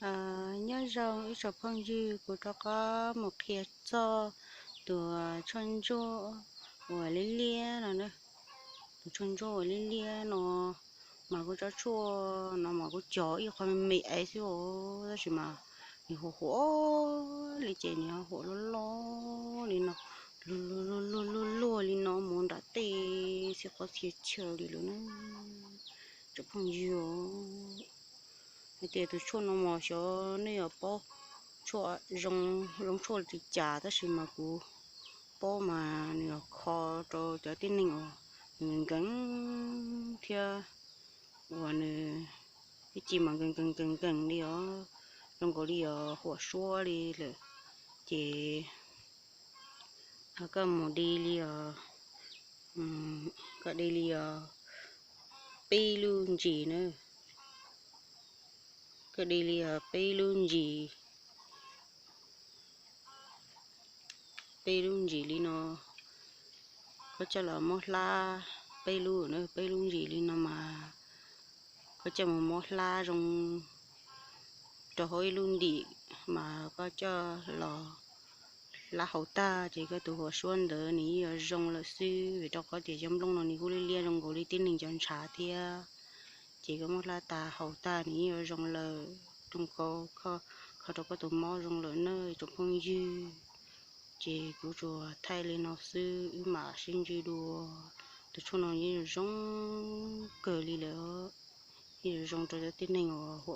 Nyob zoo ib tsoom phooj ywg, kuv rov qab mus qhia txog tus tshuaj ntsuag uas liab liab no na. Tus tshuaj ntsuag uas liab liab no mas kuv tsob tshuaj no mas kuv cog ib qho me me xwb os, tab sis mas nws huam huam li ces nws huam loj loj li no, luag luag luag luag li no mus nram tej txhia qhov txhia chaw li lawm na. Tsoom phooj ywg, hais tias tus tshuaj no mas xyov nej yuav paub tshuaj zoo, zoo tshuaj li cas, tab sis mas kuv paub mas nws yog kho rau cov tib neeg uas nkees nkees thiab uas nws ib ce mas nkees nkees nkees nkees li os, zoo nkaus li yog huam suab li lawm. Ces koj mus di li os, koj di li os peb lub ntsis na, koj di li os peb lub ntsis, peb lub ntsis li no, koj coj los muab hlab peb lub na, peb lub ntsis li no mas koj coj mus muab hlab zoo rau hauv ib lub ntim, mas koj coj los hlab haus tag ces koj tus huam suab ntawd nws yeej yuav zoo lawm xwb, vim rau qhov tias cov nplooj no nws kuj liab liab zoo nkaus li tib neeg cov ntshav thiab. Ces koj muab hlab tas haus tag nws yeej yuav zoo lawm, zoo nkaus kho rau koj tus mob zoo lawm na tsoom phooj ywg. Ces kuv tsuas thaij li no xwb, wb mam sib ntsib dua. Tus tshuaj no yeej zoo kawg li lawm, yeej zoo rau cov tib neeg uas